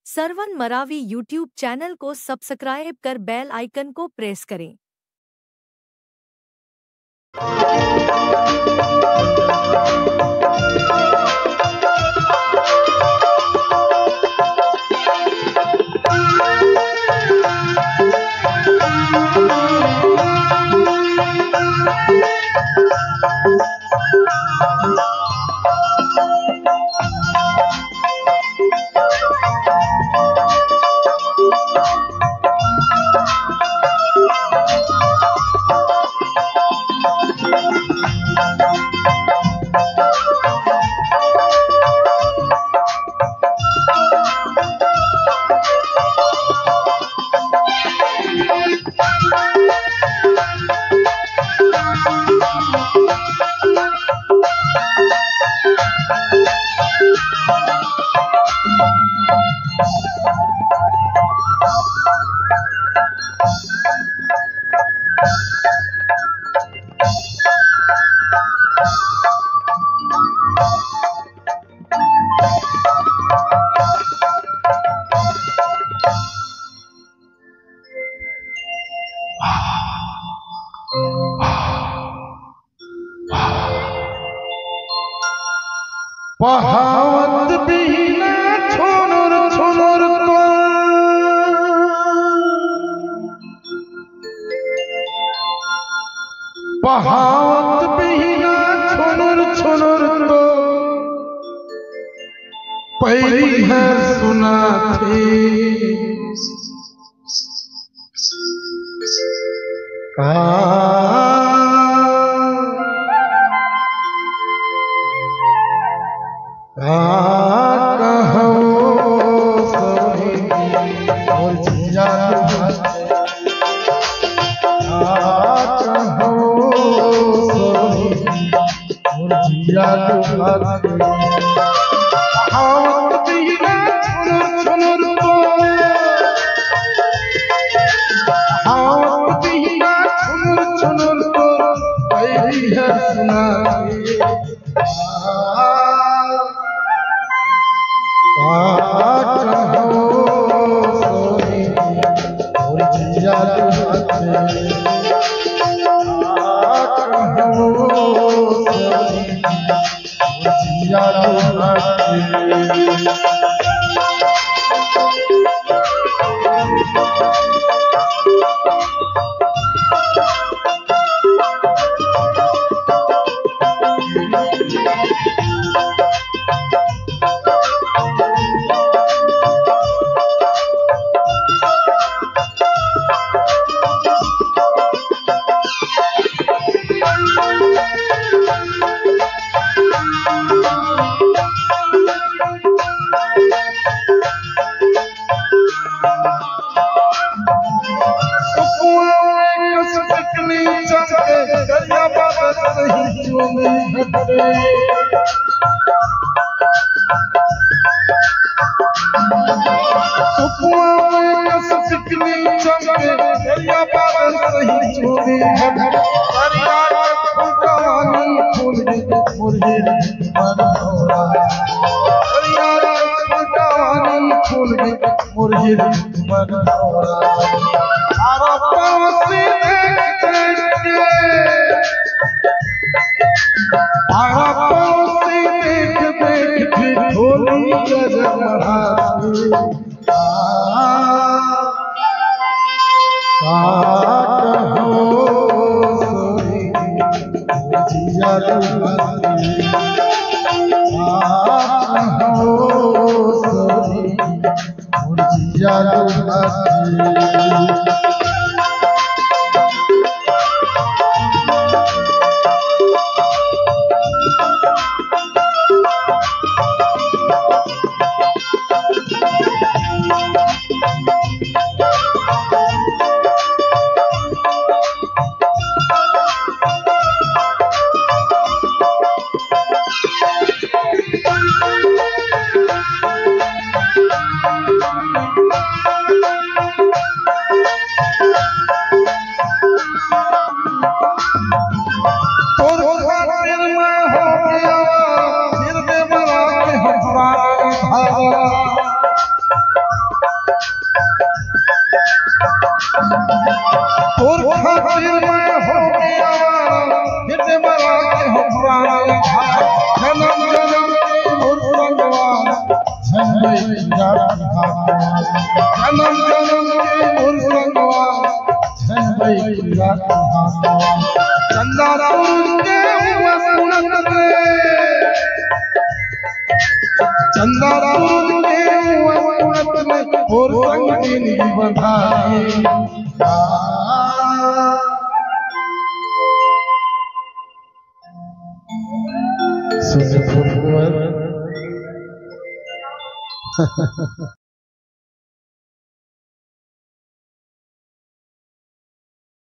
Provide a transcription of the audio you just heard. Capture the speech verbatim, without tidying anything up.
Sarwan Maravi YouTube channel को subscribe कर बेल आइकन को प्रेस करें। पहावत बिहना छुनुर छुनुर तो, पहावत बिहना छुनुर छुनुर तो, पैरी हर सुनाथे। का, का कहवो सोनी, मोर जिया तू हंस। का कहवो सोनी, मोर जिया तू हंस। आवत बिहना छुनुर छुनुर तो, आवत बिहना छुनुर छुनुर तो, पैरी हर सुनाथे। का कहवो सोनी, मोर जिया तू हंस। का कहवो सोनी, जनम जनम के मोर संगवा, झन भई रात हाथवा। चंदा सूरज के हुआ सुनत रे, चंदा सूरज के हुआ सुनत रे, मोर संग जिनगी बंधाए। आ। सूरज कुंवर।